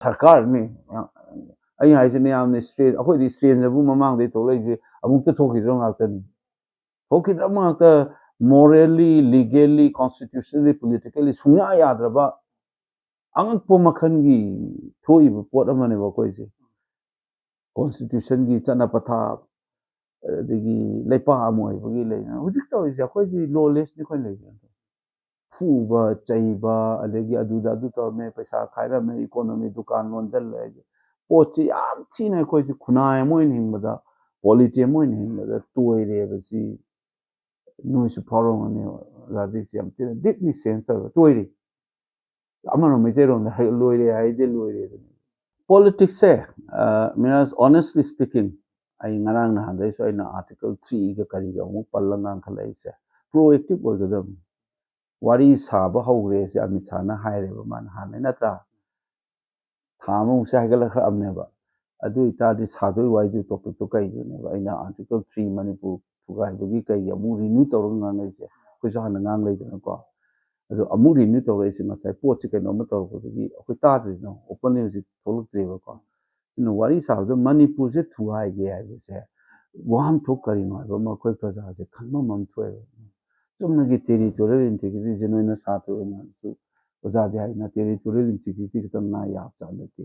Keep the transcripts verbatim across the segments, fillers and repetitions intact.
ꯁꯔꯀꯥꯔꯅꯤ꯫ ꯑꯩ ꯍꯥꯏꯁꯤꯅ ꯌꯥꯝꯅ ꯏꯁꯇ꯭ꯔꯦꯟ, ꯑꯩꯈꯣꯏꯗꯤ ꯏꯁꯇ꯭ꯔꯦꯟꯁꯤꯕꯨ ꯃꯃꯥꯡꯗꯩ ꯊꯣꯛꯂꯛꯏꯁꯦ ꯑꯃꯨꯛꯇ ꯊꯣꯛꯈꯤꯗ꯭ꯔꯕ ꯉꯥꯛꯇꯅꯤ꯫ ꯊꯣꯛꯈꯤꯗ꯭ꯔꯕ ꯉꯥꯛꯇ, ꯃꯣꯔꯦꯜꯂꯤ, ꯂꯤꯒꯦꯜꯂꯤ, ꯀꯣꯟꯁꯇꯤꯇ꯭ꯌꯨꯁꯅꯦꯜꯂꯤ, ꯄꯣꯂꯤꯇꯤꯀꯦꯜꯂꯤ ꯁꯨꯡꯌꯥ ꯌꯥꯗ꯭ꯔꯕ ꯑꯉꯛꯄ ꯃꯈꯜꯒꯤ ꯊꯣꯛꯏꯕ ꯄꯣꯠ ꯑꯃꯅꯦꯕ ꯑꯩꯈꯣꯏꯁꯦ꯫ ꯀꯣꯟꯁꯇꯤꯇ꯭ꯌꯨꯁꯟꯒꯤ ꯆꯠꯅ ꯄꯊꯥꯞ, ꯑꯗꯒꯤ ꯂꯩꯄꯥꯛ ꯑꯃ ꯑꯣꯏꯕꯒꯤ ꯂꯩꯅ ꯍꯧꯖꯤꯛ ꯇꯧꯔꯤꯁꯦ ꯑꯩꯈꯣꯏꯗꯤ ꯂꯣꯂꯦꯁꯅꯤ ꯑꯩꯈꯣꯏꯅ ꯂꯩꯔꯤꯁꯦ꯫ ꯐꯨꯕ ꯆꯩꯕ, ꯑꯗꯒꯤ ꯑꯗꯨꯗ ꯑꯗꯨ ꯇꯧꯔꯝꯃꯦ, ꯄꯩꯁꯥ ꯈꯥꯏꯔꯝꯃꯦ, ꯏꯀꯣꯅꯣꯃꯤ ꯗꯨꯀꯥꯟ ꯂꯣꯟꯁꯤꯜꯂꯦ ꯍꯥꯏꯁꯦ꯫ ꯄꯣꯠꯁꯤ ꯌꯥꯝ ꯊꯤꯅ ꯑꯩꯈꯣꯏꯁꯤ ꯈꯨꯟꯅꯥꯏ ꯑꯃ ꯑꯣꯏꯅ ꯍꯤꯡꯕꯗ, ꯄꯣꯂꯤꯇꯤ ꯑꯃ ꯑꯣꯏꯅ ꯍꯤꯡꯕꯗ ꯇꯣꯏꯔꯦꯕ꯫ ꯁꯤ ꯅꯣꯏꯁꯨ ꯐꯥꯎꯔꯝꯒꯅꯤ, ꯑꯣꯖꯥꯗꯤ ꯁꯤ ꯌꯥꯝ ꯊꯤꯅ ꯗꯤꯞꯂꯤ ꯁꯦꯟꯁ ꯇꯧꯔꯒ ꯇꯣꯏꯔꯤ꯫ ꯑꯃꯔꯣꯝ ꯃꯩꯇꯩꯔꯣꯝꯗ ꯍꯥꯏ-, ꯂꯣꯏꯔꯦ ꯍꯥꯏꯗꯤ ꯂꯣꯏꯔꯦ ꯑꯗꯨꯅꯤ꯫ ꯄꯣꯂꯤꯇꯤꯛꯁꯁꯦ, ꯑ, ꯃꯤꯔꯥꯖ, honestly speaking, ꯑꯩ ꯉꯔꯥꯡ ꯅꯍꯥꯟꯗꯩꯁꯨ ꯑꯩꯅ ꯑꯥꯔꯇꯤꯀꯜ ꯊ꯭ꯔꯤꯒ ꯀꯔꯤꯒ ꯑꯃꯨꯛ ꯄꯜꯂ ꯉꯥꯡꯈꯠꯂꯛꯏꯁꯦ꯫ ꯄ꯭ꯔꯣꯑꯦꯛꯇꯤꯚ ꯑꯣꯏꯒꯗꯕꯅꯤ꯫ ꯋꯥꯔꯤ ꯁꯥꯕ ꯍꯧꯈ꯭ꯔꯦ ꯁꯤ ꯑꯃꯤꯠ ꯁꯥꯍꯅ ꯍꯥꯏꯔꯦꯕ, ꯃꯥꯅ ꯍꯥꯟꯅꯩ ꯅꯠꯇ꯭ꯔꯥ? ꯊꯥ ꯑꯃꯃꯨꯛꯁꯦ ꯍꯥꯏꯒꯠꯂꯛꯈ꯭ꯔꯕꯅꯦꯕ꯫ ꯑꯗꯨ ꯑꯣꯏꯇꯥꯔꯗꯤ ꯁꯥꯗꯣꯏ ꯋꯥꯔꯤꯗꯨ ꯇꯣꯄꯤꯛꯇꯣ ꯀꯩꯒꯤꯅꯦꯕ ꯑꯩꯅ ꯑꯥꯔꯇꯤꯀꯜ ꯊ꯭ꯔꯤ ꯃꯅꯤꯄꯨꯔ ꯊꯨꯒꯥꯏꯕꯒꯤ ꯀꯩꯒꯤ ꯑꯃꯨꯛ ꯔꯤꯅ꯭ꯌꯨ ꯇꯧꯔꯒ ꯉꯥꯡꯉꯛꯏꯁꯦ? ꯑꯩꯈꯣꯏꯁꯨ ꯍꯥꯟꯅ ꯉꯥꯡ ꯂꯩꯗꯅꯀꯣ꯫ ꯑꯗꯣ ꯑꯃꯨꯛ ꯔꯤꯅ꯭ꯌꯨ ꯇꯧꯔꯛꯏꯁꯦ ꯉꯁꯥꯏ ꯄꯣꯠꯁꯦ ꯀꯩꯅꯣꯝꯃ ꯇꯧꯔꯛꯄꯗꯒꯤ ꯑꯩꯈꯣꯏ ꯇꯥꯗ꯭ꯔꯤꯗꯅ, ꯑꯣꯄꯟꯂꯤ ꯍꯧꯖꯤꯛ ꯊꯣꯛꯂꯛꯇ꯭ꯔꯦꯕꯀꯣ꯫ ꯑꯗꯨꯅ ꯋꯥꯔꯤ ꯁꯥꯕꯗ ꯃꯅꯤꯄꯨꯔꯁꯦ ꯊꯨꯒꯥꯏꯒꯦ ꯍꯥꯏꯕꯁꯦ ꯋꯥꯍꯟꯊꯣꯛ ꯀꯔꯤꯅꯣ ꯍꯥꯏꯕ ꯑꯃ ꯑꯩꯈꯣꯏ ꯄ꯭ꯔꯖꯥꯁꯦ ꯈꯪꯐꯝ ꯑꯃ ꯊꯣꯛꯑꯦꯕ꯫ ꯆꯨꯝꯅꯒꯤ ꯇꯦꯔꯤꯇꯣꯔꯤꯌꯦꯜ ꯏꯟꯇꯤꯒ꯭ꯔꯤꯇꯤꯁꯦ ꯅꯣꯏꯅ ꯁꯥꯇ꯭ꯔ ꯑꯣꯏꯅꯁꯨ ꯑꯣꯖꯥꯗꯤ ꯍꯥꯏꯅ ꯇꯦꯔꯤꯇꯣꯔꯤꯌꯦꯜ ꯏꯟꯇꯤꯒ꯭ꯔꯤꯇꯤ ꯈꯛꯇꯪ ꯉꯥꯏ ꯌꯥꯕꯖꯥꯠ ꯅꯠꯇꯦ꯫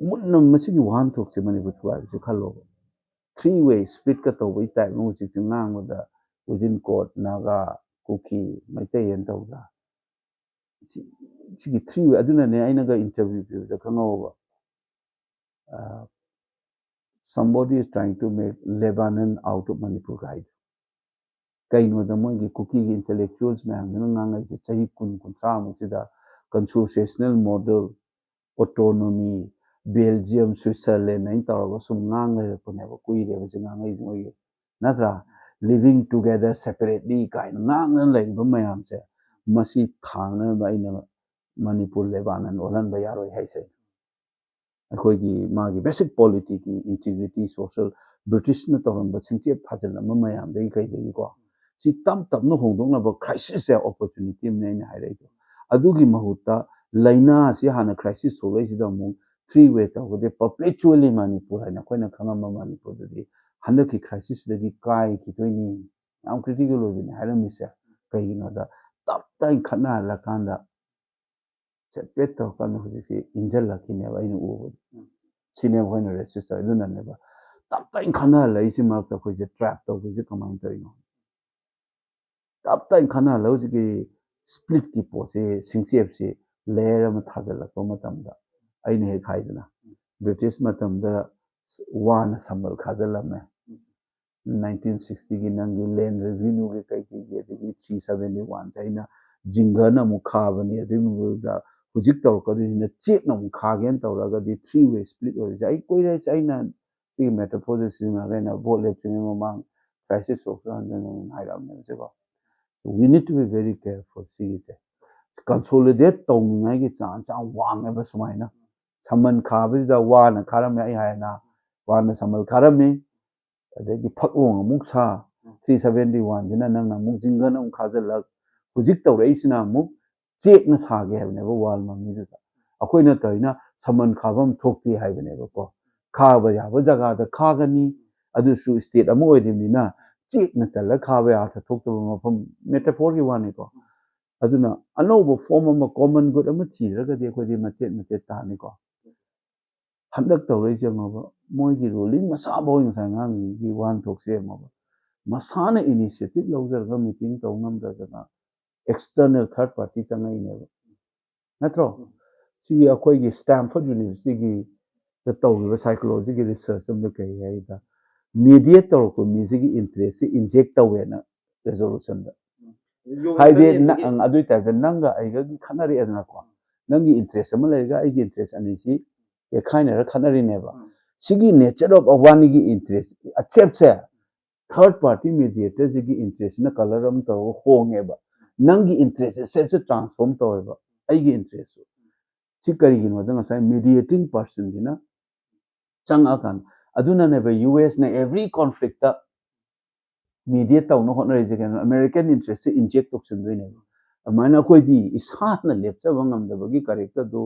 ꯃꯨꯟꯅ ꯃꯁꯤꯒꯤ ꯋꯥꯍꯟꯊꯣꯛꯁꯦ ꯃꯅꯤꯄꯨꯔ ꯊꯨꯒꯥꯏꯕꯁꯦ ꯈꯜꯂꯣꯕ꯫ ꯊ꯭ꯔꯤ ꯋꯦ ꯁ꯭ꯄꯤꯠꯀ ꯇꯧꯕꯒꯤ ꯇꯥꯏꯞ ꯑꯃ ꯍꯧꯖꯤꯛꯁꯦ ꯉꯥꯡꯕꯗ within code ꯅꯥꯒꯥ, ꯀꯨꯀꯤ, ꯃꯩꯇꯩ ꯍꯥꯏꯅ ꯇꯧꯗ꯭ꯔꯥ? ꯁꯤ-, ꯁꯤꯒꯤ ꯊ꯭ꯔꯤ ꯋꯦ, ꯑꯗꯨꯅꯅꯦ ꯑꯩꯅꯒ ꯏꯟꯇꯔꯚ꯭ꯌꯨ ꯄꯤꯕꯗ ꯈꯪꯍꯧꯕ, ꯑ, "Somebody is trying to make Lebanon out of Manipur" ꯀꯥꯏꯗꯣ꯫ ꯀꯩꯅꯣꯗ ꯃꯣꯏꯒꯤ ꯀꯨꯀꯤꯒꯤ ꯏꯟꯇꯦꯂꯦꯛꯆꯨꯋꯦꯜꯁ ꯃꯌꯥꯝꯗꯨꯅ ꯉꯥꯡꯉꯛꯏꯁꯦ ꯆꯍꯤ ꯀꯨꯟ, ꯀꯨꯟꯊ꯭ꯔꯥꯃꯨꯛꯁꯤꯗ ꯀꯟꯁꯣꯁꯤꯌꯦꯁꯅꯦꯜ ꯃꯣꯗꯦꯜ, ꯑꯣꯇꯣꯅꯣꯃꯤ, ꯕꯦꯜꯖꯤꯌꯝ, ꯁ꯭ꯋꯤꯠꯖꯔꯂꯦꯟ ꯍꯥꯏꯅ ꯇꯧꯔꯒ ꯁꯨꯝ ꯉꯥꯡ ꯂꯩꯔꯛꯄꯅꯦꯕ, ꯀꯨꯏꯔꯦꯕ ꯁꯤ ꯉꯥꯡꯉꯛꯏꯁꯦ ꯃꯣꯏꯒꯤ, ꯅꯠꯇ꯭ꯔꯥ? "Living together separately" ꯀꯥꯏꯅ ꯉꯥꯡꯗꯅ ꯂꯩꯔꯤꯕ ꯃꯌꯥꯝꯁꯦ, ꯃꯁꯤ ꯊꯥꯡꯅꯅꯕ ꯑꯩꯅ ꯃꯅꯤꯄꯨꯔ ꯂꯦꯕꯥꯅꯟ ꯑꯣꯜꯍꯟꯕ ꯌꯥꯔꯣꯏ ꯍꯥꯏꯁꯦ꯫ ꯑꯩꯈꯣꯏꯒꯤ ꯃꯥꯒꯤ ꯕꯦꯁꯤꯛ ꯄꯣꯂꯤꯇꯤꯒꯤ ꯏꯟꯇꯤꯒ꯭ꯔꯤꯇꯤ, ꯁꯣꯁꯦꯜ, ꯕ꯭ꯔꯤꯇꯤꯁꯅ ꯇꯧꯔꯝꯕ ꯁꯤꯡꯆꯦꯞ ꯊꯥꯖꯤꯜꯂꯝꯕ ꯃꯌꯥꯝꯗꯒꯤ ꯀꯩꯗꯒꯤꯀꯣ, ꯁꯤ ꯇꯞ ꯇꯞꯅ ꯍꯣꯡꯗꯣꯛꯅꯕ ꯀ꯭ꯔꯥꯏꯁꯤꯁꯁꯦ ꯑꯣꯄꯣꯔꯆꯨꯅꯤꯇꯤ ꯑꯃꯅꯦ ꯑꯩꯅ ꯍꯥꯏꯔꯛꯏꯗꯣ꯫ ꯑꯗꯨꯒꯤ ꯃꯍꯨꯠꯇ ꯂꯥꯏꯅꯥꯁꯤ ꯍꯥꯟꯅ ꯀ꯭ꯔꯥꯏꯁꯤꯁ ꯊꯣꯛꯂꯛꯏꯁꯤꯗ ꯑꯃꯨꯛ ꯊ꯭ꯔꯤ ꯋꯦ ꯇꯧꯔꯒꯗꯤ ꯄꯔꯄꯦꯆꯨꯋꯦꯂꯤ ꯃꯅꯤꯄꯨꯔ ꯍꯥꯏꯅ ꯑꯩꯈꯣꯏꯅ ꯈꯪꯉꯝꯕ ꯃꯅꯤꯄꯨꯔꯗꯗꯤ ꯍꯟꯗꯛꯀꯤ ꯀ꯭ꯔꯥꯏꯁꯤꯁꯁꯤꯗꯒꯤ ꯀꯥꯏꯈꯤꯗꯣꯏꯅꯤ꯫ ꯌꯥꯝ ꯀ꯭ꯔꯤꯇꯤꯀꯦꯜ ꯑꯣꯏꯕꯅꯤ ꯍꯥꯏꯔꯝꯃꯤꯁꯦ꯫ ꯀꯩꯒꯤꯅꯣꯗ ꯇꯞ ꯇꯥꯏꯅ ꯈꯠꯅꯍꯜꯂꯀꯥꯟꯗ ꯁꯦꯄꯔꯦꯠ ꯇꯧꯔꯀꯥꯟꯗ ꯍꯧꯖꯤꯛꯁꯤ ꯏꯟꯖꯜꯂꯛꯈꯤꯅꯦꯕ ꯑꯩꯅ ꯎꯕꯗ꯫ ꯎꯝ꯫ ꯁꯤꯅꯦꯕ ꯑꯩꯈꯣꯏꯅ ꯔꯦꯁꯤꯁ ꯇꯧꯔꯤ ꯑꯗꯨꯅꯅꯦꯕ ꯇꯞ ꯇꯥꯏꯅ ꯈꯠꯅꯍꯜꯂꯛꯏꯁꯤ ꯃꯔꯛꯇ ꯑꯩꯈꯣꯏꯁꯦ ꯇ꯭ꯔꯦꯞ ꯇꯧꯕꯁꯦ ꯀꯃꯥꯏꯅ ꯇꯧꯔꯤꯅꯣ? ꯇꯞ ꯇꯥꯏꯅ ꯈꯠꯅꯍꯜꯂꯒ ꯍꯧꯖꯤꯛꯀꯤ ꯁ꯭ꯄ꯭ꯂꯤꯠꯀꯤ ꯄꯣꯠꯁꯤ ꯁꯤꯡꯆꯦꯞꯁꯤ ꯂꯦꯌꯔ ꯑꯃ ꯊꯥꯖꯤꯜꯂꯛꯄ ꯃꯇꯝꯗ ꯑꯩꯅ ꯍꯦꯛ ꯍꯥꯏꯗꯅ ꯕ꯭ꯔꯤꯇꯤꯁ ꯃꯇꯝꯗ ꯋꯥꯅ ꯁꯝꯕꯜ ꯈꯥꯖꯤꯜꯂꯝꯃꯦ꯫ ꯅꯥꯏꯟꯇꯤꯟ ꯁꯤꯛꯁꯇꯤꯒꯤ ꯅꯪꯒꯤ ꯂꯦꯟ ꯔꯦꯚꯤꯅ꯭ꯌꯨꯒꯤ ꯀꯩꯀꯩꯒꯤ ꯑꯗꯒꯤ ꯊ꯭ꯔꯤ ꯁꯕꯦꯟꯇꯤ ꯋꯥꯟꯁꯦ ꯑꯩꯅ ꯖꯤꯡꯒꯅ ꯑꯃꯨꯛ ꯈꯥꯕꯅꯤ꯫ ꯑꯗꯨꯒꯤ ꯃꯇꯨꯡꯗ ꯍꯧꯖꯤꯛ ꯇꯧꯔꯛꯀꯗꯣꯏꯁꯤꯅ ꯆꯦꯛꯅ ꯑꯃꯨꯛ ꯈꯥꯒꯦꯅ ꯇꯧꯔꯒꯗꯤ ꯊ꯭ꯔꯤ ꯋꯦ ꯁ꯭ꯄ꯭ꯂꯤꯠ ꯑꯣꯏꯔꯤꯁꯦ ꯑꯩ ꯀꯨꯏꯔꯦ꯫ ꯑꯩꯅ ꯁꯤꯒꯤ ꯃꯦꯇꯥꯐꯣꯔꯁꯦ ꯁꯤꯖꯤꯟꯅꯔꯒ ꯑꯩꯅ ꯚꯣꯠ ꯂꯦꯞꯇ꯭ꯔꯤꯉꯩ ꯃꯃꯥꯡ crisis ꯊꯣꯛꯇ꯭ꯔꯤꯀꯥꯟꯗ ꯍꯥꯏꯔꯛꯑꯕꯅꯦꯕ ꯁꯤꯀꯣ꯫ We need to be very careful ꯁꯤꯒꯤꯁꯦ꯫ ꯀꯟꯁꯣꯂꯤꯗꯦꯠ ꯇꯧꯅꯤꯡꯉꯥꯏꯒꯤ ꯆꯥꯟꯁ ꯌꯥꯝ ꯋꯥꯡꯉꯦꯕ ꯁꯨꯃꯥꯏꯅ꯫ ꯁꯃꯟ ꯈꯥꯕꯁꯤꯗ ꯋꯥꯅ ꯈꯥꯔꯝꯃꯦ ꯑꯩ ꯍꯥꯏꯅ ꯋꯥꯅ ꯁꯃꯜ ꯈꯥꯔꯝꯃꯤ꯫ ꯑꯗꯒꯤ ꯐꯛꯂꯣꯡ ꯑꯃꯨꯛ ꯁꯥ, ꯊ꯭ꯔꯤ ꯁꯕꯦꯟꯇꯤ ꯋꯥꯟꯁꯤꯅ ꯅꯪꯅ ꯑꯃꯨꯛ ꯖꯤꯡꯒꯅ ꯑꯃꯨꯛ ꯈꯥꯖꯤꯜꯂꯛ꯫ ꯍꯧꯖꯤꯛ ꯇꯧꯔꯛꯏꯁꯤꯅ ꯑꯃꯨꯛ ꯆꯦꯛꯅ ꯁꯥꯒꯦ ꯍꯥꯏꯕꯅꯦꯕ ꯋꯥꯜ ꯃꯃꯤꯗꯨꯗ꯫ ꯑꯩꯈꯣꯏꯅ ꯇꯧꯔꯤꯅ ꯁꯃꯟ ꯈꯥꯐꯝ ꯊꯣꯛꯇꯦ ꯍꯥꯏꯕꯅꯦꯕꯀꯣ꯫ ꯈꯥꯕ ꯌꯥꯕ ꯖꯒꯥꯗ ꯈꯥꯒꯅꯤ꯫ ꯑꯗꯨꯁꯨ ꯁ꯭ꯇꯦꯠ ꯑꯃ ꯑꯣꯏꯔꯤꯕꯅꯤꯅ ꯆꯦꯛꯅ ꯆꯜꯂ ꯈꯥꯕ ꯑꯔꯊ ꯊꯣꯛꯇꯕ ꯃꯐꯝ, ꯃꯦꯇꯥꯐꯣꯔꯒꯤ ꯋꯥꯅꯤꯀꯣ꯫ ꯑꯗꯨꯅ ꯑꯅꯧꯕ ꯐꯣꯔꯝ ꯑꯃ, ꯀꯣꯃꯟ ꯒꯨꯗ ꯑꯃ ꯊꯤꯔꯒꯗꯤ ꯑꯩꯈꯣꯏꯗꯤ ꯃꯆꯦꯠ ꯃꯆꯦꯠ ꯇꯥꯅꯤꯀꯣ꯫ ꯍꯟꯗꯛ ꯇꯧꯔꯛꯏꯁꯦ ꯌꯦꯡꯉꯣꯕ, ꯃꯣꯏꯒꯤ ꯔꯨꯂꯤꯡ ꯃꯁꯥꯐꯥꯎ ꯉꯁꯥꯏ ꯑꯉꯥꯡꯒꯤ ꯋꯥꯍꯟꯊꯣꯛꯁꯦ ꯌꯦꯡꯉꯣꯕ, ꯃꯁꯥꯅ ꯏꯅꯤꯁꯤꯌꯦꯇꯤꯚ ꯂꯧꯖꯔꯒ ꯃꯤꯇꯤꯡ ꯇꯧ ꯉꯝꯗꯗꯅ ꯑꯦꯛꯁꯇꯔꯅꯦꯜ ꯊꯥꯔꯠ ꯄꯥꯔꯇꯤ ꯆꯪꯉꯛꯏꯅꯦꯕ, ꯅꯠꯇ꯭ꯔꯣ? ꯁꯤꯒꯤ ꯑꯩꯈꯣꯏꯒꯤ ꯁ꯭ꯇꯦꯝꯐꯣꯔꯗ ꯌꯨꯅꯤꯚꯔꯁꯤꯇꯤꯒꯤ ꯇꯧꯔꯤꯕ ꯁꯥꯏꯀꯣꯂꯣꯖꯤꯒꯤ ꯔꯤꯁꯔꯆ ꯑꯃꯗ ꯀꯔꯤ ꯍꯥꯏꯗ, ꯃꯤꯗꯤꯌꯦꯠ ꯇꯧꯔꯛꯄ ꯃꯤꯁꯤꯒꯤ ꯏꯟꯇꯔꯦꯁꯁꯦ ꯏꯟꯖꯦꯛ ꯇꯧꯋꯦꯅ ꯔꯦꯖꯣꯂꯨꯁꯟꯗ꯫ ꯍꯥꯏꯗꯤ ꯑꯗꯨ ꯑꯣꯏꯇꯥꯔꯗꯤ ꯅꯪꯒ ꯑꯩꯒꯒꯤ ꯈꯠꯅꯔꯛꯑꯦꯗꯅꯀꯣ, ꯅꯪꯒꯤ ꯏꯟꯇꯔꯦꯁ ꯑꯃ ꯂꯩꯔꯒ ꯑꯩꯒꯤ ꯏꯟꯇꯔꯦꯁ ꯑꯅꯤꯁꯤ ꯌꯦꯠꯈꯥꯏꯅꯔ ꯈꯠꯅꯔꯤꯅꯦꯕ꯫ ꯁꯤꯒꯤ ꯅꯦꯆꯔ ꯑꯣꯐ ꯑꯋꯥꯅꯤꯒꯤ ꯏꯟꯇꯔꯦꯁ ꯑꯦꯛꯁꯦꯞꯁꯦ ꯊꯥꯔꯠ ꯄꯥꯔꯇꯤ ꯃꯤꯗꯤꯌꯦꯇꯔꯁꯤꯒꯤ ꯏꯟꯇꯔꯦꯁꯁꯤꯅ ꯀꯂꯔ ꯑꯃ ꯇꯧꯔꯒ ꯍꯣꯡꯉꯦꯕ꯫ ꯅꯪꯒꯤ ꯏꯟꯇꯔꯦꯁ ꯑꯦꯛꯁꯦꯞꯁꯦ ꯇ꯭ꯔꯥꯟꯁꯐꯣꯔꯝ ꯇꯧꯋꯦꯕ ꯑꯩꯒꯤ ꯏꯟꯇꯔꯦꯁꯁꯨ꯫ ꯁꯤ ꯀꯔꯤꯒꯤꯅꯣꯗ ꯉꯁꯥꯏ ꯃꯤꯗꯤꯌꯦꯇꯤꯡ ꯄꯥꯔꯁꯟꯁꯤꯅ ꯆꯪꯉꯛꯑꯀꯥꯟꯗ, ꯑꯗꯨꯅꯅꯦꯕ ꯌꯨ ꯑꯦꯁꯅ ꯑꯦꯚ꯭ꯔꯤ ꯀꯣꯟꯐ꯭ꯂꯤꯛꯇ ꯃꯤꯗꯤꯌꯦꯠ ꯇꯧꯅ ꯍꯣꯠꯅꯔꯤꯁꯦ ꯀꯩꯅꯣ? ꯑꯃꯦꯔꯤꯀꯟ ꯏꯟꯇꯔꯦꯁꯁꯦ ꯏꯟꯖꯦꯛ ꯇꯧꯁꯤꯟꯗꯣꯏꯅꯦꯕ꯫ ꯑꯗꯨꯃꯥꯏꯅ ꯑꯩꯈꯣꯏꯗꯤ ꯏꯁꯥꯅ ꯂꯦꯞꯆꯕ ꯉꯝꯗꯕꯒꯤ ꯀꯔꯦꯛꯇꯔꯗꯨ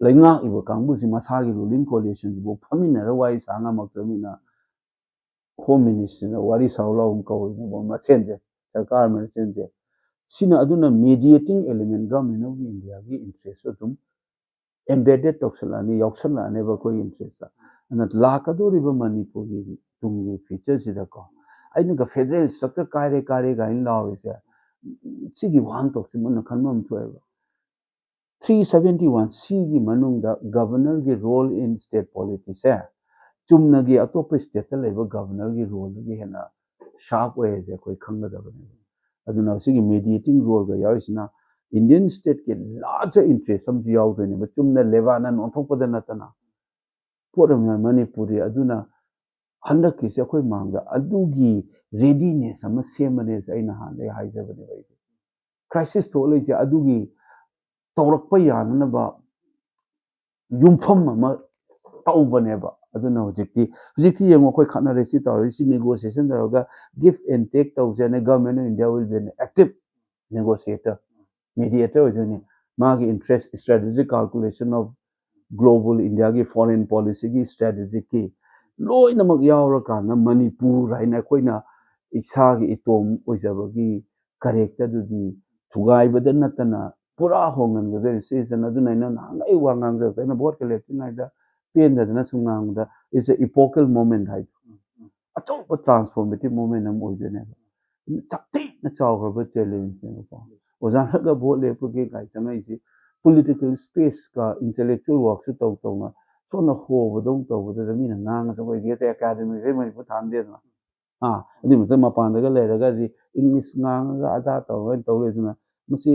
ꯂꯩꯉꯥꯛꯏꯕ ꯀꯥꯡꯕꯨꯁꯤ ꯃꯁꯥꯒꯤ ꯔꯨꯂꯤꯡ ꯀꯣꯂꯤꯁꯟꯁꯤꯕꯨ ꯐꯝꯃꯤꯟꯅꯔ ꯋꯥꯔꯤ ꯁꯥ ꯉꯝꯃꯛꯇ꯭ꯔꯕꯅꯤꯅ, ꯍꯣꯝ ꯃꯤꯅꯤꯁꯇ꯭ꯔꯤꯅ ꯋꯥꯔꯤ ꯁꯥꯎ ꯂꯥꯎ ꯑꯃ ꯀꯧꯏꯅꯦꯕ ꯃꯁꯦꯟꯁꯦ, ꯁꯔꯀꯥꯔ ꯃꯁꯦꯟꯁꯦ꯫ ꯁꯤꯅ ꯑꯗꯨꯅ ꯃꯦꯗꯤꯌꯦꯇꯤꯡ ꯑꯦꯂꯤꯃꯦꯟ ꯒꯚꯔꯟꯃꯦꯟ ꯑꯣꯐ ꯏꯟꯗꯤꯌꯥꯒꯤ ꯏꯟꯇꯔꯦꯁꯁꯨ ꯑꯗꯨꯝ ꯑꯦꯝꯕꯦꯗꯦꯠ ꯇꯧꯁꯜꯂꯛꯑꯅꯤ, ꯌꯥꯎꯁꯜꯂꯛꯑꯅꯦꯕ ꯑꯩꯈꯣꯏꯒꯤ ꯏꯟꯇꯔꯦꯁꯇ꯫ ꯑꯗꯨꯅ ꯂꯥꯛꯀꯗꯧꯔꯤꯕ ꯃꯅꯤꯄꯨꯔꯒꯤ ꯇꯨꯡꯒꯤ ꯐ꯭ꯌꯨꯆꯔꯁꯤꯗꯀꯣ, ꯑꯩꯅꯒ ꯐꯦꯗꯔꯦꯜ ꯏꯁꯇ꯭ꯔꯛꯆꯔ ꯀꯥꯏꯔꯦ ꯀꯥꯏꯔꯦ ꯀꯥꯏꯅ ꯂꯥꯎꯔꯤꯁꯦ, ꯁꯤꯒꯤ ꯋꯥꯍꯟꯊꯣꯛꯁꯤ ꯃꯨꯟꯅ ꯈꯟꯕ ꯑꯃ ꯊꯣꯛꯑꯦꯕ꯫ ꯊ꯭ꯔꯤ ꯁꯕꯦꯟꯇꯤ ꯋꯥꯟ ꯁꯤꯒꯤ ꯃꯅꯨꯡꯗ ꯒꯕꯔꯅꯔꯒꯤ ꯔꯣꯜ ꯏꯟ ꯁ꯭ꯇꯦꯠ ꯄꯣꯂꯤꯇꯤꯁꯦ ꯆꯨꯝꯅꯒꯤ ꯑꯇꯣꯞꯄ ꯁ꯭ꯇꯦꯠꯇ ꯂꯩꯕ ꯒꯕꯔꯅꯔꯒꯤ ꯔꯣꯜꯗꯒꯤ ꯍꯦꯟꯅ ꯁꯥꯔꯞ ꯑꯣꯏ ꯍꯥꯏꯁꯦ ꯑꯩꯈꯣꯏ ꯈꯪꯒꯗꯕꯅꯦꯕ꯫ ꯑꯗꯨꯅ ꯁꯤꯒꯤ ꯃꯦꯗꯤꯌꯦꯇꯤꯡ ꯔꯣꯜꯒ ꯌꯥꯎꯔꯤꯁꯤꯅ ꯏꯟꯗꯤꯌꯟ ꯁ꯭ꯇꯦꯠꯀꯤ ꯂꯥꯔꯖꯔ ꯏꯟꯇꯔꯦꯁ ꯑꯃꯁꯨ ꯌꯥꯎꯗꯣꯏꯅꯦꯕ, ꯆꯨꯝꯅ ꯂꯦꯕꯥꯅꯟ ꯑꯣꯟꯊꯣꯛꯄꯗ ꯅꯠꯇꯅ꯫ ꯄꯣꯠ ꯑꯃ ꯃꯅꯤꯄꯨꯔꯤ ꯑꯗꯨꯅ ꯍꯟꯗꯛꯀꯤꯁꯦ ꯑꯩꯈꯣꯏ ꯃꯥꯡꯗ ꯑꯗꯨꯒꯤ ꯔꯦꯗꯤꯅꯦꯁ ꯑꯃ ꯁꯦꯝꯕꯅꯦꯁꯦ ꯑꯩ ꯅꯍꯥꯟꯗꯩ ꯍꯥꯏꯖꯕꯅꯦꯕ꯫ ꯑꯩꯗꯤ ꯀ꯭ꯔꯥꯏꯁꯤꯁ ꯊꯣꯛꯂꯛꯏꯁꯦ ꯑꯗꯨꯒꯤ ꯇꯧꯔꯛꯄ ꯌꯥꯅꯅꯕ ꯌꯨꯝꯐꯝ ꯑꯃ ꯇꯧꯕꯅꯦꯕ꯫ ꯑꯗꯨꯅ ꯍꯧꯖꯤꯛꯇꯤ, ꯍꯧꯖꯤꯛꯇꯤ ꯌꯦꯡꯉꯣ, ꯑꯩꯈꯣꯏ ꯈꯠꯅꯔꯦ, ꯁꯤ ꯇꯧꯔꯦ, ꯁꯤ ꯅꯦꯒꯣꯁꯤꯌꯦꯁꯟ ꯇꯧꯔꯒ give and take ꯇꯧꯁꯦꯅ, Government of India will be an active negotiator, mediator ꯑꯣꯏꯗꯣꯏꯅꯤ꯫ ꯃꯥꯒꯤ interest, strategic calculation of global, ꯏꯟꯗꯤꯌꯥꯒꯤ ꯐꯣꯔꯦꯟ ꯄꯣꯂꯤꯁꯤꯒꯤ ꯏꯁꯇ꯭ꯔꯦꯇꯦꯖꯤꯛꯀꯤ ꯂꯣꯏꯅꯃꯛ ꯌꯥꯎꯔꯀꯥꯟꯗ ꯃꯅꯤꯄꯨꯔ ꯍꯥꯏꯅ ꯑꯩꯈꯣꯏꯅ ꯏꯁꯥꯒꯤ ꯏꯇꯣꯝ ꯑꯣꯏꯖꯕꯒꯤ ꯀꯔꯦꯛꯇꯔꯗꯨꯗꯤ ꯊꯨꯒꯥꯏꯕꯗ ꯅꯠꯇꯅ ꯄꯨꯔꯥ ꯍꯣꯡꯍꯟꯒꯗꯣꯏꯅꯤ꯫ ꯁꯤꯁꯤꯅ ꯑꯗꯨꯅ ꯑꯩꯅ ꯅꯍꯥꯟꯒꯩ ꯋꯥ ꯉꯥꯡꯖꯔꯛꯇ, ꯑꯩꯅ ꯚꯣꯠꯀ ꯂꯦꯞꯇ꯭ꯔꯤꯉꯩꯗ ꯄꯦꯟꯗꯗꯅ ꯁꯨꯝ ꯉꯥꯡꯕꯗ, it's a epochal moment ꯍꯥꯏꯗꯣ, ꯑꯆꯧꯕ transformative moment ꯑꯃ ꯑꯣꯏꯗꯣꯏꯅꯦꯕ꯫ ꯌꯥꯝ ꯊꯤꯅ ꯆꯥꯎꯈ꯭ꯔꯕ ꯆꯦꯂꯦꯟꯖꯅꯦꯕꯀꯣ꯫ ꯑꯣꯖꯥꯅꯒ ꯚꯣꯠ ꯂꯦꯞꯄꯒꯤ ꯀꯥꯏ ꯆꯪꯉꯛꯏꯁꯤ, ꯄꯣꯂꯤꯇꯤꯀꯦꯜ ꯁ꯭ꯄꯦꯁꯀ ꯏꯟꯇꯦꯂꯦꯛꯆꯨꯋꯦꯜ ꯋꯥꯛꯁꯨ ꯇꯧ ꯇꯧꯅ ꯁꯣꯝꯅ ꯍꯣꯕꯗꯧ ꯇꯧꯕꯗꯨꯗ ꯃꯤꯅ ꯉꯥꯡꯉꯁꯨ ꯑꯩꯈꯣꯏꯗꯤ ꯑꯇꯩ ꯑꯦꯀꯥꯗꯃꯤꯁꯦ ꯃꯅꯤꯄꯨꯔ ꯊꯥꯟꯗꯦꯗꯅ꯫ ꯑꯥ, ꯑꯗꯨꯏ ꯃꯊꯛꯇ ꯃꯄꯥꯟꯗꯒ ꯂꯩꯔꯒꯗꯤ ꯏꯪꯂꯤꯁ ꯉꯥꯡꯉꯒ ꯑꯗꯥ ꯇꯧꯔꯒ ꯇꯧ ꯂꯩꯗꯅ, ꯃꯁꯤ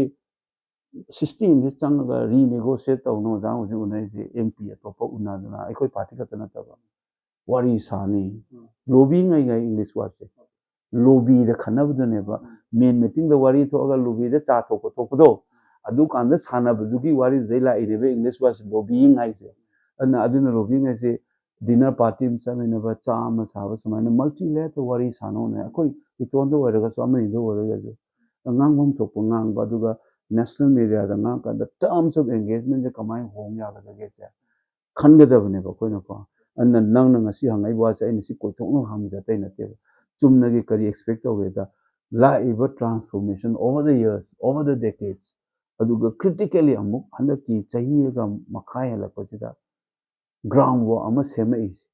ꯁꯤꯁꯇꯦꯝꯁꯦ ꯆꯪꯉꯒ ꯔꯤꯅꯦꯒꯣꯁꯤꯌꯦꯠ ꯇꯧꯅ ꯑꯣꯖꯥ ꯍꯧꯖꯤꯛ ꯎꯅꯔꯤꯁꯦ, ꯑꯦꯝ ꯄꯤ ꯑꯇꯣꯞꯄ ꯎꯅꯗꯅ, ꯑꯩꯈꯣꯏ ꯄꯥꯔꯇꯤ ꯈꯛꯇ ꯅꯠꯇꯕ ꯋꯥꯔꯤ ꯁꯥꯅꯤ꯫ ꯎꯝ꯫ Lobby ꯉꯩ ꯉꯩ English ꯋꯥꯔꯗꯁꯦ꯫ ꯂꯣꯕꯤꯗ ꯈꯟꯅꯕꯗꯨꯅꯦꯕ꯫ ꯎꯝ꯫ ꯃꯦꯟ ꯃꯤꯇꯤꯡꯗ ꯋꯥꯔꯤ ꯊꯣꯛꯑꯒ ꯂꯣꯕꯤꯗ ꯆꯥ ꯊꯣꯛꯄ ꯊꯣꯛꯄꯗꯣ, ꯑꯗꯨꯀꯥꯟꯗ ꯁꯥꯟꯅꯕꯗꯨꯒꯤ ꯋꯥꯔꯤꯗꯨꯗꯩ ꯂꯥꯛꯏꯅꯦꯕ ꯏꯪꯂꯤꯁ ꯋꯥꯔꯗꯁꯦ, ꯂꯣꯕꯤꯌꯤꯡ ꯍꯥꯏꯁꯦ꯫ ꯑꯗꯨꯅ, ꯑꯗꯨꯅ ꯂꯣꯕꯤꯌꯤꯡ ꯍꯥꯏꯁꯦ ꯗꯤꯅꯔ ꯄꯥꯔꯇꯤ ꯑꯃ ꯆꯠꯃꯤꯟꯅꯕ, ꯆꯥ ꯑꯃ ꯁꯥꯕ, ꯁꯨꯃꯥꯏꯅ ꯃꯜꯇꯤ ꯂꯦꯌꯔꯗ ꯋꯥꯔꯤ ꯁꯥꯟꯅꯧꯅꯦ꯫ ꯑꯩꯈꯣꯏ ꯏꯇꯣꯟꯗ ꯑꯣꯏꯔꯒꯁꯨ, ꯑꯃꯅꯤꯗ ꯑꯣꯏꯔꯒꯁꯨ, ꯉꯥꯡꯐꯝ ꯊꯣꯛꯄ ꯉꯥꯡꯕ, ꯑꯗꯨꯒ ꯅꯦꯁꯅꯦꯜ ꯃꯦꯗꯤꯌꯥꯗ ꯉꯥꯡꯉꯀꯥꯟꯗ terms of engagement ꯁꯦ ꯀꯃꯥꯏꯅ ꯍꯣꯡ ꯌꯥꯒꯗꯒꯦꯁꯦ ꯈꯟꯒꯗꯕꯅꯦꯕ ꯑꯩꯈꯣꯏꯅꯀꯣ꯫ ꯑꯗꯨꯅ ꯅꯪꯅ ꯉꯁꯤ ꯍꯪꯉꯛꯏꯕ ꯋꯥꯁꯦ ꯑꯩꯅ ꯁꯤ ꯀꯣꯏꯊꯣꯛꯅꯕ ꯍꯪꯕꯁꯦ ꯑꯇꯩ ꯅꯠꯇꯦꯕ꯫ ꯆꯨꯝꯅꯒꯤ ꯀꯔꯤ expect ꯇꯧꯒꯦꯗ, ꯂꯥꯛꯏꯕ transformation over the years, over the decades, ꯑꯗꯨꯒ critically ꯑꯃꯨꯛ ꯍꯟꯗꯛꯀꯤ ꯆꯍꯤꯒ ꯃꯈꯥꯏ ꯍꯦꯜꯂꯛꯄꯁꯤꯗ ground work ꯑꯃ ꯁꯦꯝꯃꯛꯏꯁꯦ꯫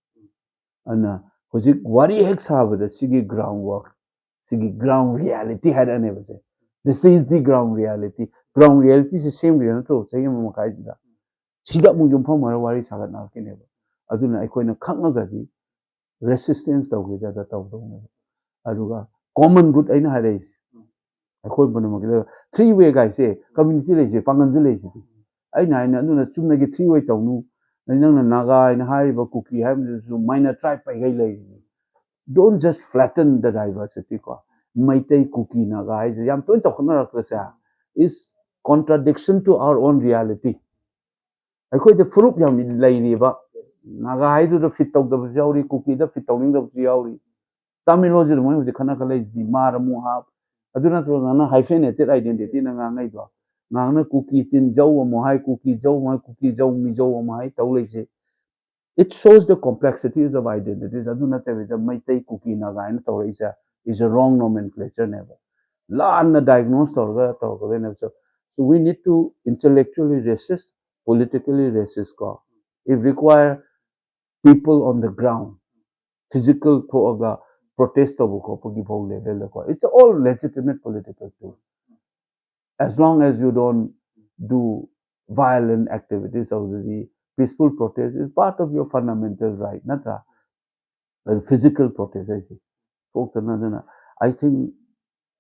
ꯑꯗꯨꯅ ꯍꯧꯖꯤꯛ ꯋꯥꯔꯤ ꯍꯦꯛ ꯁꯥꯕꯗ ꯁꯤꯒꯤ ground work, ꯁꯤꯒꯤ ground reality ꯍꯥꯏꯔꯛꯑꯅꯦꯕꯁꯦ꯫ This is the ground reality꯫ Ground reality ꯁꯦ ꯁꯦꯝꯈ꯭ꯔꯦ ꯅꯠꯇ꯭ꯔꯣ ꯆꯍꯤ ꯑꯃ ꯃꯈꯥꯏꯁꯤꯗ? ꯁꯤꯗ ꯑꯃꯨꯛ ꯌꯨꯝꯐꯝ ꯑꯣꯏꯔ ꯋꯥꯔꯤ ꯁꯥꯒꯠꯅꯔꯛꯈꯤꯅꯦꯕ꯫ ꯑꯗꯨꯅ ꯑꯩꯈꯣꯏꯅ ꯈꯪꯉꯒꯗꯤ resistance ꯇꯧꯒꯦꯗ ꯇꯧꯗꯧꯅꯦꯕ꯫ ꯑꯗꯨꯒ common good ꯑꯩꯅ ꯍꯥꯏꯔꯛꯏꯁꯦ, ꯑꯩꯈꯣꯏ ꯄꯨꯝꯅꯃꯛꯀꯤꯗ three way ꯒꯥꯏꯁꯦ community ꯂꯩꯁꯦ, ꯄꯥꯡꯒꯜꯁꯨ ꯂꯩꯁꯤꯗꯤ꯫ ꯑꯩꯅ ꯍꯥꯏꯅ ꯑꯗꯨꯅ ꯆꯨꯝꯅꯒꯤ three way ꯇꯧꯅꯨ꯫ ꯑꯗꯩ ꯅꯪꯅ ꯅꯥꯒꯥ ꯍꯥꯏꯅ ꯍꯥꯏꯔꯤꯕ ꯀꯨꯀꯤ ꯍꯥꯏꯕꯗꯨꯁꯨ minor tribe ꯄꯩꯒꯩ ꯂꯩꯔꯤꯅꯤ꯫ Don't just flatten the diversity ꯀꯣ꯫ ꯃꯩꯇꯩ, ꯀꯨꯀꯤ, ꯅꯥꯒꯥ ꯍꯥꯏꯁꯦ ꯌꯥꯝ ꯇꯣꯏꯅ ꯇꯧꯈꯠꯅꯔꯛꯄꯁꯦ is contradiction to our own reality꯫ ꯑꯩꯈꯣꯏꯗ ꯐꯨꯔꯨꯞ ꯌꯥꯝ ꯂꯩꯔꯤꯕ꯫ ꯅꯥꯒꯥ ꯍꯥꯏꯗꯨꯗ fit ꯇꯧꯗꯕꯁꯨ ꯌꯥꯎꯔꯤ, ꯀꯨꯀꯤꯗ fit ꯇꯧꯅꯤꯡꯗꯕꯁꯨ ꯌꯥꯎꯔꯤ꯫ ꯇꯥꯃꯤꯜ ꯂꯣꯟꯁꯤꯗ ꯃꯣꯏ ꯍꯧꯖꯤꯛ ꯈꯠꯅ ꯈꯠꯂꯛꯏꯁꯤꯗꯤ ꯃꯥꯔ ꯑꯃꯨꯛ ꯍꯥꯞ, ꯑꯗꯨ ꯅꯠꯇ꯭ꯔꯒꯅ hyphenated identity ꯅ ꯉꯥꯡꯉꯩꯗꯣ꯫ ꯉꯥꯡꯅ ꯀꯨꯀꯤ ꯆꯤꯟ ꯖꯧ ꯑꯃꯨꯛ ꯍꯥꯏ, ꯀꯨꯀꯤ ꯖꯧ ꯑꯃꯨꯛ ꯍꯥꯏ, ꯀꯨꯀꯤ ꯖꯧ, ꯃꯤꯖꯧ ꯑꯃꯨꯛ ꯍꯥꯏ ꯇꯧ ꯂꯩꯁꯦ꯫ It shows the complexities of identities꯫ ꯑꯗꯨ ꯅꯠꯇꯕꯤꯗ ꯃꯩꯇꯩ, ꯀꯨꯀꯤ, ꯅꯥꯒꯥ ꯍꯥꯏꯅ ꯇꯧꯔꯛꯏꯁꯦ is a wrong nomenclature ꯅꯦꯕ꯫ ꯂꯥꯟꯅ diagnose ꯇꯧꯔꯒ ꯇꯧꯔꯛꯀꯗꯣꯏꯅꯦꯕ꯫ So, so we need to intellectually resist, politically resist ꯀꯣ꯫ If require, people on the ground, physical ꯊꯣꯛꯑꯒ protest ꯇꯧꯕ ꯈꯣꯠꯄꯒꯤ ꯐꯥꯎ level ꯗꯀꯣ, it's all legitimate political tool. As long as you don't do violent activities, ꯑꯗꯨꯗꯤ peaceful protest is part of your fundamental right, ꯅꯠꯇ꯭ꯔꯥ? ꯑꯗꯨ physical protest ꯍꯥꯏꯁꯦ ꯊꯣꯛꯇꯅ꯫ ꯑꯗꯨꯅ I think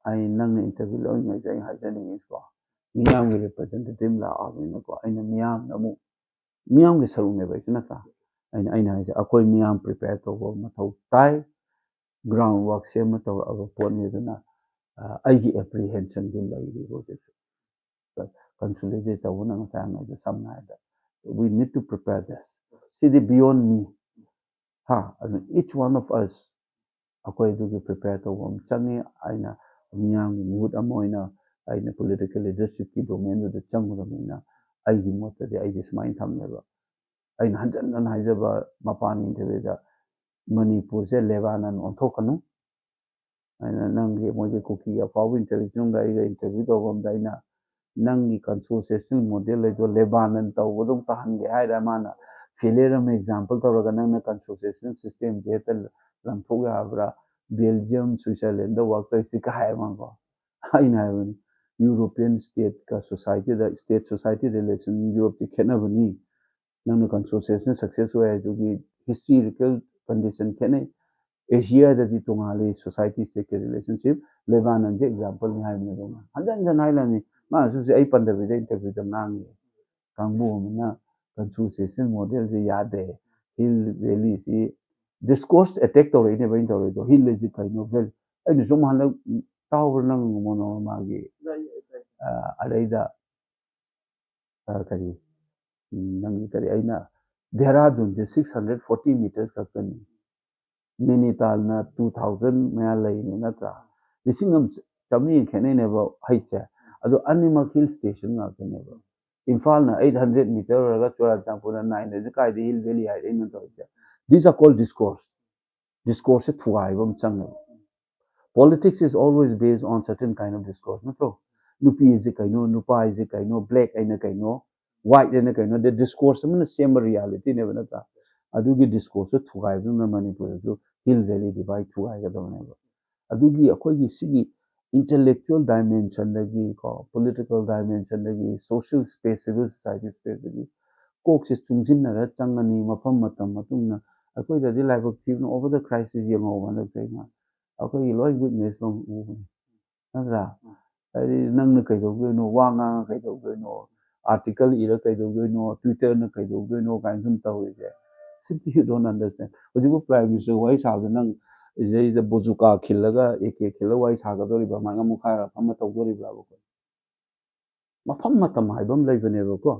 ꯑꯩ ꯅꯪꯅ interview ꯂꯧꯔꯤꯉꯩꯁꯦ ꯑꯩ ꯍꯥꯏꯖꯅꯤꯡꯉꯤꯁꯤꯀꯣ, ꯃꯤꯌꯥꯝꯒꯤ representative ꯂꯥꯛꯑꯕꯅꯤꯅꯀꯣ, ꯑꯩꯅ ꯃꯤꯌꯥꯝꯗ ꯑꯃꯨꯛ, ꯃꯤꯌꯥꯝꯒꯤ ꯁꯔꯨꯛꯅꯦꯕ ꯑꯩꯁꯨ, ꯅꯠꯇ꯭ꯔꯥ? ꯑꯩꯅ, ꯑꯩꯅ ꯍꯥꯏꯁꯦ ꯑꯩꯈꯣꯏ ꯃꯤꯌꯥꯝ prepare ꯇꯧꯕ ꯃꯊꯧ ꯇꯥꯏ꯫ Ground work ꯁꯦꯝꯃ ꯇꯧꯔꯛꯑꯕ ꯄꯣꯠꯅꯤ꯫ ꯑꯗꯨꯅ, ꯑ, ꯑꯩꯒꯤ apprehension ꯗꯤ ꯂꯩꯔꯤꯕ ꯍꯧꯖꯤꯛꯁꯨ꯫ Consolidate ꯇꯧꯕꯅ ꯉꯁꯥꯏ ꯍꯪꯉꯛꯏꯗꯣ ꯁꯝꯅ ꯍꯥꯏꯔꯕꯗ, we need to prepare this꯫ CD beyond me꯫ ꯍꯥ? ꯑꯗꯨ each one of us ꯑꯩꯈꯣꯏ ꯑꯗꯨꯒꯤ prepare ꯇꯧꯕ ꯑꯃ ꯆꯪꯉꯤ꯫ ꯑꯩꯅ ꯃꯤꯌꯥꯝꯒꯤ ꯃꯤꯍꯨꯠ ꯑꯃ ꯑꯣꯏꯅ ꯑꯩꯅ ꯄꯣꯂꯤꯇꯤꯀꯦꯜ ꯂꯤꯗꯔꯁꯤꯞꯀꯤ ꯗꯣꯃꯦꯟꯗꯨꯗ ꯆꯪꯒꯗꯕꯅꯤꯅ, ꯑꯩꯒꯤ ꯃꯣꯠꯇꯗꯤ ꯑꯩꯗꯤ ꯁꯨꯃꯥꯏꯅ ꯊꯝꯃꯦꯕ꯫ ꯑꯩꯅ ꯍꯟꯖꯟ ꯍꯟꯖꯟ ꯍꯥꯏꯖꯕ, ꯃꯄꯥꯟꯒꯤ ꯏꯟꯇꯔꯚ꯭ꯌꯨꯗ, "ꯃꯅꯤꯄꯨꯔꯁꯦ ꯂꯦꯕꯥꯅꯟ ꯑꯣꯟꯊꯣꯛꯀꯅꯨ"꯫ ꯑꯩꯅ ꯅꯪꯒꯤ, ꯃꯣꯏꯒꯤ ꯀꯨꯀꯤꯒꯤ ꯑꯐꯥꯎꯕ ꯏꯟꯇꯦꯂꯦꯛꯆꯨꯋꯦꯜꯒ ꯑꯩꯒ ꯏꯟꯇꯔꯚ꯭ꯌꯨ ꯇꯧꯕ ꯑꯃꯗ ꯑꯩꯅ, "ꯅꯪꯒꯤ ꯀꯟꯁꯣꯁꯤꯌꯦꯁꯟ ꯃꯣꯗꯦꯜ ꯍꯥꯏꯗꯣ ꯂꯦꯕꯥꯅꯟ ꯇꯧꯕꯗꯧ ꯇꯥꯍꯟꯒꯦ ꯍꯥꯏꯔ?" ꯃꯥꯅ ꯐꯦꯂꯤꯌꯔ ꯑꯃ ꯑꯦꯛꯖꯥꯝꯄꯜ ꯇꯧꯔꯒ, "ꯅꯪꯅ ꯀꯟꯁꯣꯁꯤꯌꯦꯁꯟ ꯁꯤꯁꯇꯦꯝꯁꯦ ꯍꯦꯛꯇ ꯂꯪꯊꯣꯛ ꯌꯥꯕ꯭ꯔꯥ? ꯕꯦꯜꯖꯤꯌꯝ, ꯁ꯭ꯋꯤꯖꯔꯂꯦꯟꯗ ꯋꯥꯛ ꯇꯧꯔꯤꯁꯤ" ꯀꯥꯏ ꯍꯥꯏ ꯃꯥꯀꯣ꯫ ꯑꯩꯅ ꯍꯥꯏꯕꯅꯤ, ꯌꯨꯔꯣꯄꯤꯌꯟ ꯁ꯭ꯇꯦꯠꯀ ꯁꯣꯁꯥꯏꯇꯤꯗ, ꯁ꯭ꯇꯦꯠ ꯁꯣꯁꯥꯏꯇꯤ ꯔꯤꯂꯦꯁꯟ ꯌꯨꯔꯣꯞꯇꯤ ꯈꯦꯠꯅꯕꯅꯤ꯫ ꯅꯪꯅ ꯀꯟꯁꯣꯁꯤꯌꯦꯁꯟ ꯁꯛꯁꯦꯁ ꯑꯣꯏ ꯍꯥꯏꯗꯨꯒꯤ ꯍꯤꯁꯇꯣꯔꯤꯀꯦꯜ ꯀꯟꯗꯤꯁꯟ ꯈꯦꯠꯅꯩ꯫ ꯑꯦꯁꯤꯌꯥꯗꯗꯤ ꯇꯣꯉꯥꯜꯂꯤ ꯁꯣꯁꯥꯏꯇꯤ ꯁ꯭ꯇꯦꯠꯀꯤ ꯔꯤꯂꯦꯁꯟꯁꯤꯞ꯫ ꯂꯦꯕꯥꯅꯟꯁꯦ ꯑꯦꯛꯖꯥꯝꯄꯜꯅꯤ ꯍꯥꯏꯕꯅꯤ꯫ ꯑꯗꯨꯝ ꯍꯟꯖꯟ ꯍꯟꯖꯟ ꯍꯥꯏꯔꯛꯑꯅꯤ꯫ ꯃꯥꯅꯁꯨ ꯍꯧꯖꯤꯛ ꯑꯩ ꯄꯟꯗꯕꯤꯗ ꯏꯟꯇꯔꯚ꯭ꯌꯨꯗ ꯉꯥꯡꯉꯤ꯫ ꯀꯥꯡꯕꯨ ꯑꯃꯅ ꯀꯟꯁꯣꯁꯤꯌꯦꯁꯟ ꯃꯣꯗꯦꯜꯁꯦ ꯌꯥꯗꯦ, ꯍꯤꯜ ꯚꯦꯂꯤꯁꯤ, ꯗꯤꯁꯀꯣꯔꯁ ꯑꯦꯇꯦꯛ ꯇꯧꯔꯛꯏꯅꯦꯕ ꯑꯩꯅ ꯇꯧꯔꯛꯏꯗꯣ꯫ ꯍꯤꯜ ꯍꯥꯏꯁꯦ ꯀꯩꯅꯣ, ꯚꯦꯂꯤ? ꯑꯩꯅ ꯁꯨꯝ ꯍꯟꯗꯛ ꯇꯥꯍꯧꯕ꯭ꯔꯥ ꯅꯪ ꯃꯣꯅꯣꯔꯃꯥꯒꯤ? ꯑ, ꯑꯗꯩꯗ, ꯑ, ꯀꯔꯤ, ꯎꯝ, ꯅꯪꯒꯤ ꯀꯔꯤ, ꯑꯩꯅ ꯗꯦꯍꯔꯥꯗꯨꯟꯁꯦ ꯁꯤꯛꯁ ꯍꯟꯗ꯭ꯔꯦꯠ ꯐꯣꯔꯇꯤ ꯃꯤꯇꯔꯁ ꯈꯛꯇꯅꯤ꯫ ꯅꯦꯅꯤꯇꯥꯜꯅ ꯇꯨ ꯊꯥꯎꯖꯟ ꯃꯌꯥ ꯂꯩꯔꯤꯅꯤ ꯅꯠꯇ꯭ꯔꯥ? ꯂꯤꯁꯤꯡ ꯑꯃ ꯆꯥꯃꯔꯤ ꯈꯦꯠꯅꯩꯅꯦꯕ ꯍꯩꯠꯁꯦ꯫ ꯑꯗꯣ ꯑꯅꯤꯃꯛ ꯍꯤꯜ ꯁ꯭ꯇꯦꯁꯟ ꯉꯥꯛꯇꯅꯦꯕ꯫ ꯏꯝꯐꯥꯜꯅ ꯑꯩꯠ ꯍꯟꯗ꯭ꯔꯦꯠ ꯃꯤꯇꯔ ꯑꯣꯏꯔꯒ ꯆꯨꯔꯥꯆꯥꯟꯄꯨꯔꯅ ꯅꯥꯏꯟ ꯍꯟꯗ꯭ꯔꯦꯠ, ꯀꯥꯏꯗ ꯍꯤꯜ ꯚꯦꯂꯤ ꯍꯥꯏꯔꯛꯏꯅꯣ ꯇꯧꯔꯤꯁꯦ? These are called discourse. ꯗꯤꯁꯀꯣꯔꯁꯁꯦ ꯊꯨꯒꯥꯏꯕ ꯑꯃ ꯆꯪꯉꯦꯕ꯫ Politics is always based on certain kind of discourse, ꯅꯠꯇ꯭ꯔꯣ? ꯅꯨꯄꯤ ꯍꯥꯏꯁꯦ ꯀꯩꯅꯣ, ꯅꯨꯄꯥ ꯍꯥꯏꯁꯦ ꯀꯩꯅꯣ, ꯕ꯭ꯂꯦꯛ ꯍꯥꯏꯅ ꯀꯩꯅꯣ, ꯋꯥꯏꯠ ꯍꯥꯏꯅ ꯀꯩꯅꯣ, ꯑꯗꯩ ꯗꯤꯁꯀꯣꯔꯁ ꯑꯃꯅ ꯁꯦꯝꯕ ꯔꯤꯌꯥꯂꯤꯇꯤꯅꯦꯕ, ꯅꯠꯇ꯭ꯔꯥ? ꯑꯗꯨꯒꯤ ꯗꯤꯁꯀꯣꯔꯁꯇꯣ ꯊꯨꯒꯥꯏꯕꯗꯨꯅ ꯃꯅꯤꯄꯨꯔꯗꯁꯨ ꯍꯤꯜ ꯚꯦꯂꯤ ꯗꯤꯚꯥꯏꯠ ꯊꯨꯒꯥꯏꯒꯗꯕꯅꯦꯕ꯫ ꯑꯗꯨꯒꯤ ꯑꯩꯈꯣꯏꯒꯤ ꯁꯤꯒꯤ ꯏꯟꯇꯦꯂꯦꯛꯆꯨꯋꯦꯜ ꯗꯥꯏꯃꯦꯟꯁꯟꯗꯒꯤ ꯀꯣ, ꯄꯣꯂꯤꯇꯤꯀꯦꯜ ꯗꯥꯏꯃꯦꯟꯁꯟꯗꯒꯤ, ꯁꯣꯁꯤꯌꯦꯜ ꯁ꯭ꯄꯦꯁ, ꯁꯤꯚꯤꯜ ꯁꯣꯁꯥꯏꯇꯤ ꯁ꯭ꯄꯦꯁꯇꯒꯤ ꯀꯣꯛꯁꯦ ꯆꯨꯡꯁꯤꯟꯅꯔ ꯆꯪꯉꯅꯤ꯫ ꯃꯐꯝ ꯃꯇꯝ ꯃꯇꯨꯡ ꯏꯟꯅ ꯑꯩꯈꯣꯏꯗꯗꯤ ꯂꯥꯏꯕꯛ ꯊꯤꯕꯅ over the crisis ꯌꯦꯡꯍꯧꯕ ꯍꯟꯗꯛ ꯆꯍꯤ ꯑꯃ ꯑꯩꯈꯣꯏꯒꯤ ꯂꯣꯏ ꯋꯤꯛꯅꯦꯁ ꯂꯣꯏ ꯎꯕꯅꯤ, ꯅꯠꯇ꯭ꯔꯥ? ꯍꯥꯏꯗꯤ ꯅꯪꯅ ꯀꯩꯗꯧꯗꯣꯏꯅꯣ, ꯋꯥ ꯉꯥꯡꯉ ꯀꯩꯗꯧꯗꯣꯏꯅꯣ, ꯑꯥꯔꯇꯤꯀꯜ ꯏꯔ ꯀꯩꯗꯧꯗꯣꯏꯅꯣ, ꯇ꯭ꯋꯤꯇꯔꯅ ꯀꯩꯗꯧꯗꯣꯏꯅꯣ ꯀꯥꯏꯅ ꯁꯨꯝ ꯇꯧꯔꯤꯁꯦ, simply you don't understand꯫ ꯍꯧꯖꯤꯛꯄꯨ ꯄ꯭ꯔꯥꯏꯝ ꯃꯤꯅꯤꯁꯇꯔ ꯋꯥꯔꯤ ꯁꯥꯕꯗ ꯅꯪ ꯁꯤꯗꯩꯁꯤꯗ ꯕꯣꯖꯨꯀꯥ ꯈꯤꯜꯂꯒ, ꯑꯦ ꯀꯦ ꯈꯤꯜꯂꯒ ꯋꯥꯔꯤ ꯁꯥꯒꯗꯧꯔꯤꯕ꯭ꯔꯥ? ꯑꯗꯨꯃꯥꯏꯅ ꯃꯨꯈꯥꯏꯔ ꯐꯝꯃ ꯇꯧꯗꯣꯔꯤꯕ꯭ꯔꯥꯕ? ꯑꯩꯈꯣꯏ ꯃꯐꯝ ꯃꯇꯝ ꯍꯥꯏꯕ ꯑꯃ ꯂꯩꯕꯅꯦꯕꯀꯣ꯫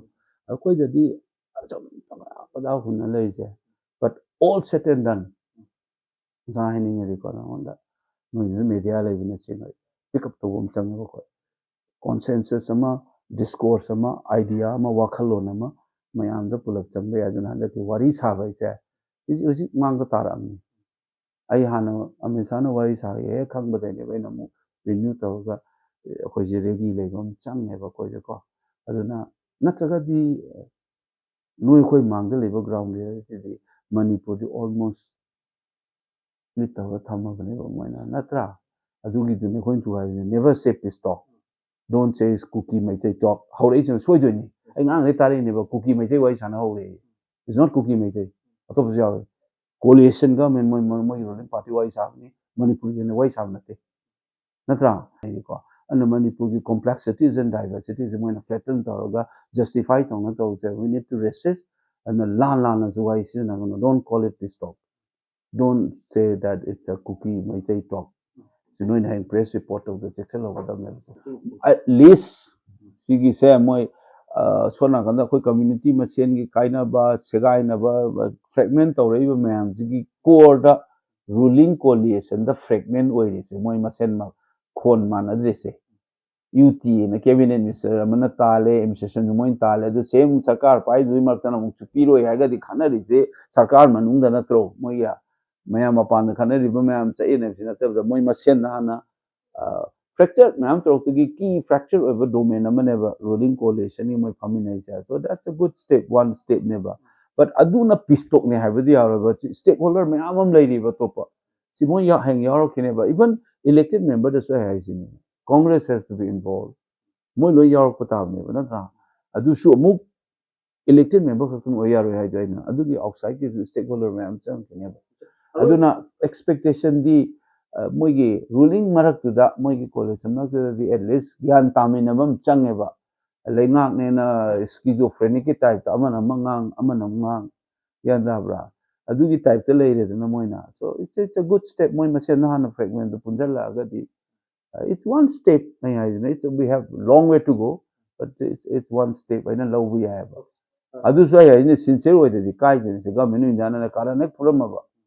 ꯑꯩꯈꯣꯏꯗꯗꯤ ꯑꯆꯨꯝ ꯄꯗꯥ ꯍꯨꯟꯅ ꯂꯩꯔꯤꯁꯦ, but all said and done, ꯉꯁꯥꯏ ꯍꯥꯏꯅꯤꯡꯉꯗꯤꯀꯣ ꯅꯉꯣꯟꯗ, ꯅꯣꯏꯅ ꯃꯦꯗꯤꯌꯥ ꯂꯩꯕꯅ ꯆꯤꯡꯉꯩ, pick up ꯇꯧꯕ ꯑꯃ ꯆꯪꯉꯦꯕ ꯑꯩꯈꯣꯏ꯫ Consensus ꯑꯃ, discourse ꯑꯃ, idea ꯑꯃ, ꯋꯥꯈꯜꯂꯣꯟ ꯑꯃ ꯃꯌꯥꯝꯗ ꯄꯨꯂꯞ ꯆꯪꯕ ꯌꯥꯏ꯫ ꯑꯗꯨꯅ ꯍꯟꯗꯛꯀꯤ ꯋꯥꯔꯤ ꯁꯥꯕ ꯍꯥꯏꯁꯦ ꯍꯧꯖꯤꯛ ꯍꯧꯖꯤꯛ ꯃꯥꯡꯗ ꯇꯥꯔꯛꯑꯕꯅꯤ꯫ ꯑꯩ ꯍꯥꯟꯅ ꯑꯃꯤꯠ ꯁꯥꯍꯅ ꯋꯥꯔꯤ ꯁꯥꯔꯤ ꯍꯦꯛ ꯈꯪꯕꯗꯩꯅꯦꯕ ꯑꯩꯅ ꯑꯃꯨꯛ renew ꯇꯧꯔꯒ ꯑꯩꯈꯣꯏꯁꯦ ready ꯂꯩꯕ ꯑꯃ ꯆꯪꯉꯦꯕ ꯑꯩꯈꯣꯏꯁꯦꯀꯣ꯫ ꯑꯗꯨꯅ ꯅꯠꯇ꯭ꯔꯒꯗꯤ ꯅꯣꯏ ꯑꯩꯈꯣꯏ ꯃꯥꯡꯗ ꯂꯩꯕ ground reality ꯗꯤ ꯃꯅꯤꯄꯨꯔꯗꯤ almost split ꯇꯧꯔ ꯊꯝꯃꯕꯅꯦꯕ ꯃꯣꯏꯅ, ꯅꯠꯇ꯭ꯔꯥ? ꯑꯗꯨꯒꯤꯗꯨꯅꯦ ꯑꯩꯈꯣꯏꯅ ꯊꯨꯒꯥꯏꯔꯤꯁꯦ, never say peace talk, don't say it's Kuki Meitei talk꯫ ꯍꯧꯔꯛꯏꯁꯤꯅ ꯁꯣꯏꯗꯣꯏꯅꯤ꯫ ꯑꯩ ꯉꯥꯡꯈꯩ ꯇꯥꯔꯛꯏꯅꯦꯕ, ꯀꯨꯀꯤ ꯃꯩꯇꯩ ꯋꯥꯔꯤ ꯁꯥꯟꯅ ꯍꯧꯔꯛꯑꯦ꯫ It's not ꯀꯨꯀꯤ ꯃꯩꯇꯩ, ꯑꯇꯣꯞꯄꯁꯨ ꯌꯥꯎꯋꯦ꯫ Coalition government, ꯃꯣꯏ ꯃꯣꯏ- ꯃꯣꯏꯒꯤ ruling party ꯋꯥꯔꯤ ꯁꯥꯕꯅꯤ, ꯃꯅꯤꯄꯨꯔꯒꯤ ꯑꯣꯏꯅ ꯋꯥꯔꯤ ꯁꯥꯕ ꯅꯠꯇꯦ, ꯅꯠꯇ꯭ꯔꯥ? ꯍꯥꯏꯗꯤꯀꯣ, ꯑꯗꯨꯅ ꯃꯅꯤꯄꯨꯔꯒꯤ complexities and diversities ꯁꯦ ꯃꯣꯏꯅ flatten ꯇꯧꯔꯒ justify ꯇꯧꯅ ꯇꯧꯁꯦ꯫ We need to resist꯫ ꯑꯗꯨꯅ ꯂꯥꯟ ꯂꯥꯟꯅꯁꯨ ꯋꯥꯔꯤ ꯁꯤꯖꯤꯟꯅꯒꯅꯨ꯫ Don't call it peace talk, don't say that it's a Kuki Meitei talk꯫ ꯁꯤ ꯅꯣꯏꯅ ꯍꯌꯦꯡ press report ꯇꯧꯕꯗ ꯆꯦꯛꯁꯤꯜꯍꯧꯒꯗꯕꯅꯦꯕ꯫ At least ꯁꯤꯒꯤꯁꯦ ꯃꯣꯏ ꯑ, ꯁꯣꯝ ꯅꯥꯀꯟꯗ ꯑꯩꯈꯣꯏ community ꯃꯁꯦꯟꯒꯤ ꯀꯥꯏꯅꯕ, ꯁꯦꯒꯥꯏꯅꯕ, fragment ꯇꯧꯔꯛꯏꯕ ꯃꯌꯥꯝꯁꯤꯒꯤ core ꯗ ruling coalition ꯗ fragment ꯑꯣꯏꯔꯤꯁꯦ ꯃꯣꯏ ꯃꯁꯦꯟꯃꯛ ꯈꯣꯟ ꯃꯥꯟꯅꯗ꯭ꯔꯤꯁꯦ꯫ UT ꯅ cabinet minister ꯑꯃꯅ ꯇꯥꯜꯂꯦ, administration ꯁꯨ ꯃꯣꯏꯅ ꯇꯥꯜꯂꯦ, ꯑꯗꯨ same ꯁꯔꯀꯥꯔ ꯄꯥꯏꯗꯨꯒꯤ ꯃꯔꯛꯇꯅ ꯑꯃꯨꯛꯁꯨ ꯄꯤꯔꯣꯏ ꯍꯥꯏꯔꯒꯗꯤ ꯈꯟꯅꯔꯤꯁꯦ ꯁꯔꯀꯥꯔ ꯃꯅꯨꯡꯗ ꯅꯠꯇ꯭ꯔꯣ? ꯃꯣꯏꯒꯤ ꯃꯌꯥꯝ ꯃꯄꯥꯟꯗ ꯈꯟꯅꯔꯤꯕ ꯃꯌꯥꯝ ꯆꯠꯅꯕꯁꯤ ꯅꯠꯇꯕꯗ ꯃꯣꯏ ꯃꯁꯦꯟꯅ ꯍꯥꯟꯅ fracture ꯃꯌꯥꯝ ꯇꯧꯔꯛꯄꯒꯤ key fracture ꯑꯣꯏꯕ domain ꯑꯃꯅꯦꯕ ruling coalition ꯒꯤ ꯃꯣꯏ ꯐꯝꯃꯤꯟꯅꯩꯁꯦ꯫ So that's a good step, one step ꯅꯦꯕ꯫ But ꯑꯗꯨꯅ peace talk ꯅꯦ ꯍꯥꯏꯕꯗꯤ ꯌꯥꯔꯣꯏꯕ꯫ Stakeholder ꯃꯌꯥꯝ ꯑꯃ ꯂꯩꯔꯤꯕ ꯑꯇꯣꯞꯄ꯫ ꯁꯤ ꯃꯣꯏ ꯌꯥ-, ꯍꯌꯦꯡ ꯌꯥꯎꯔꯛꯈꯤꯅꯦꯕ꯫ Even elected member ꯗꯁꯨ ꯑꯩ ꯍꯥꯏꯁꯤꯅꯤ, Congress has to be involved꯫ ꯃꯣꯏ ꯂꯣꯏ ꯌꯥꯎꯔꯛꯄ ꯇꯥꯕꯅꯦꯕ, ꯅꯠꯇ꯭ꯔꯥ? ꯑꯗꯨꯁꯨ ꯑꯃꯨꯛ elected member ꯈꯛꯇꯪ ꯑꯣꯏ ꯌꯥꯔꯣꯏ ꯍꯥꯏꯗꯣ ꯑꯩꯅ꯫ ꯑꯗꯨꯒꯤ outside ꯀꯤꯁꯨ stakeholder ꯃꯌꯥꯝ ꯆꯪꯉꯛꯈꯤꯅꯦꯕ꯫ ꯑꯗꯨꯅ expectation ꯗꯤ, ꯑ, ꯃꯣꯏꯒꯤ ruling ꯃꯔꯛꯇꯨꯗ ꯃꯣꯏꯒꯤ coalition ꯃꯔꯛꯇꯨꯗꯗꯤ at least ꯒ꯭ꯌꯥꯟ ꯇꯥꯃꯤꯟꯅꯕ ꯑꯃ ꯆꯪꯉꯦꯕ꯫ ꯂꯩꯉꯥꯛꯅꯦꯅ schizophrenic ꯀꯤ type ꯇ ꯑꯃꯅ ꯑꯃ ꯉꯥꯡ, ꯑꯃꯅ ꯑꯃ ꯉꯥꯡ, ꯒ꯭ꯌꯥꯟ ꯇꯥꯕ꯭ꯔꯥ? ꯑꯗꯨꯒꯤ type ꯇ ꯂꯩꯔꯦꯗꯅ ꯃꯣꯏꯅ꯫ So it's, it's a good step꯫ ꯃꯣꯏ ꯃꯁꯦꯟ ꯍꯥꯟꯅ fragment do ꯄꯨꯟꯁꯤꯜꯂꯛꯑꯒꯗꯤ, uh, it's one step꯫ ꯑꯩ ꯍꯥꯏꯗꯅ, it's, we have long way to go, but it's, it's one step ꯍꯥꯏꯅ ꯂꯧꯕ ꯌꯥꯏꯑꯕ꯫ ꯑꯗꯨꯁꯨ ꯑꯩ ꯍꯥꯏꯁꯤꯅ sincere ꯑꯣꯏꯗ꯭ꯔꯗꯤ ꯀꯥꯏꯗꯣꯏꯅꯤ ꯁꯦ, government of India ꯅ ꯀꯥꯔꯟ ꯍꯦꯛ ꯐꯨꯔꯝꯃꯕ꯫